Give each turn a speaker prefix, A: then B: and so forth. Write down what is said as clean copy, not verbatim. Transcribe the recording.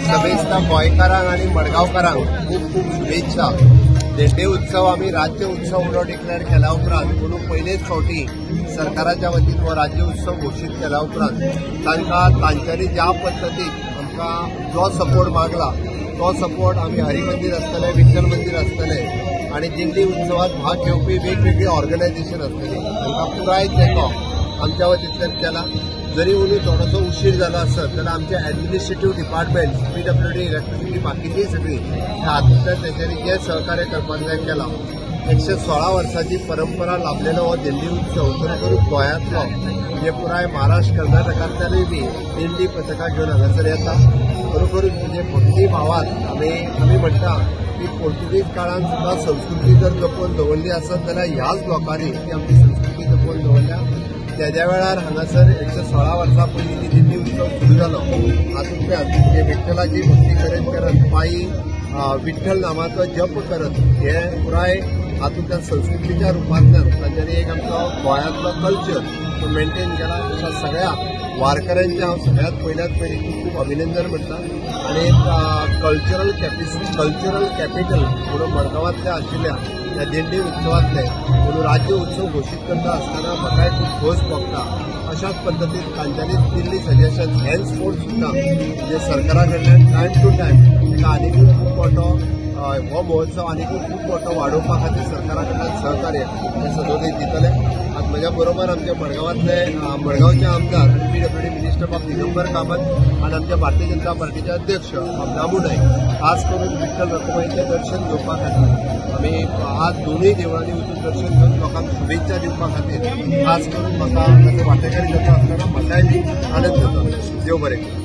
A: समेस्त गोंयकारांक आनी मडगांवकारांक खूब खूब शुभेच्छा। धेंडे उत्सव आमी राज्य उत्सव म्हणून डिक्लेअर केल्या उपरांत म्हणून पयलेच फावटी सरकाराच्या वतीन हो राज्य उत्सव घोशीत केल्या उपरांत तांकां तांच्यांनी ज्या पद्दतीन आमकां जो सपोर्ट मागला तो सपोर्ट आमी हरिमंदिर आसतलें, विठ्ठल मंदिर आसतलें आनी दिंडी उत्सवात भाग घेवपी वेगवेगळी ऑर्गनायझेशन आसतली तांकां पुराय तेंको आमच्या वतींतल्यान केला। जरी उलू थोडोसो उशीर जाला आसत जाल्यार आमचे ऍडमिनिस्ट्रेटिव्ह डिपार्टमेंट, पीडब्ल्यूडी, इलेक्ट्रिसिटी, बाकीची सगळी ह्या हातूंतल्यान तेंच्यांनी जे सहकार्य करपाक जाय केलां। 116 वर्सांची परंपरा लाभलेलो हो दिंडी उत्सव खरोखर गोंयांतलो म्हणजे पुराय महाराष्ट्र कर्नाटकांतल्यानूय बी दिंडी पथकां घेवन हांगासर येता। खरोखरूच म्हणजे भक्ती भावान आमी म्हणटा की पोर्तुगीज काळान सुद्दां संस्कृती जर जपून दवरली आसत जाल्यार ह्याच लोकांनी ती आमची संस्कृती जपून दवरल्या। तेद्या वेळार हांगासर 116 वर्सां पयलीं ती दिंडी उत्सव सुरू जालो। हातूंतल्यान म्हणजे विठ्ठलाची भक्ती करत करत पायी विठ्ठल नामाचो जप करत हे पुराय हातूंतल्यान संस्कृतीच्या रुपांतल्यान तांच्यांनी एक आमचो गोंयांतलो कल्चर तो मेंटेन केला। अशा सगळ्या वारकऱ्यांचें हांव सगळ्यांत पयल्यात पयलीं खूब खूब अभिनंदन म्हणटा आनी कल्चरल कॅपिटल म्हणून मडगांवांतल्या आशिल्ल्या ह्या दिंडी उत्सवांतले म्हणून राज्य उत्सव घोशीत करता आसतना म्हाकाय खूब खोस भोगता। अशाच पद्दतीन तांच्यांनी दिल्ली सजेशन हेन्सफोर्थ सुद्दां म्हणजे सरकारा कडल्यान टायम टू टायम ताका आनिकूय खूब मोठो हो महोत्सव आनिकूय खूब मोठो वाडोवपा खातीर सरकारा कडल्यान सहकार्य हे सदोदीत दितले। आज म्हज्या बरोबर आमच्या मडगांवांतले मडगांवचे आमदार आनी पीडब्ल्यूडी मिनिस्टर बाब दिगंबर कामत आनी आमच्या भारतीय जनता पार्टीचे अध्यक्ष बाब दामू नायक खास करून विठ्ठल रखुमाईचें दर्शन घेवपा खातीर आमी आज दोनूय देवळांनी वचून दर्शन घेवन लोकांक शुभेच्छा दिवपा खातीर खास करून म्हाका ताचो वांटेकारी जाता आसतना म्हाकाय बी आनंद जाता। देव बरें करूं।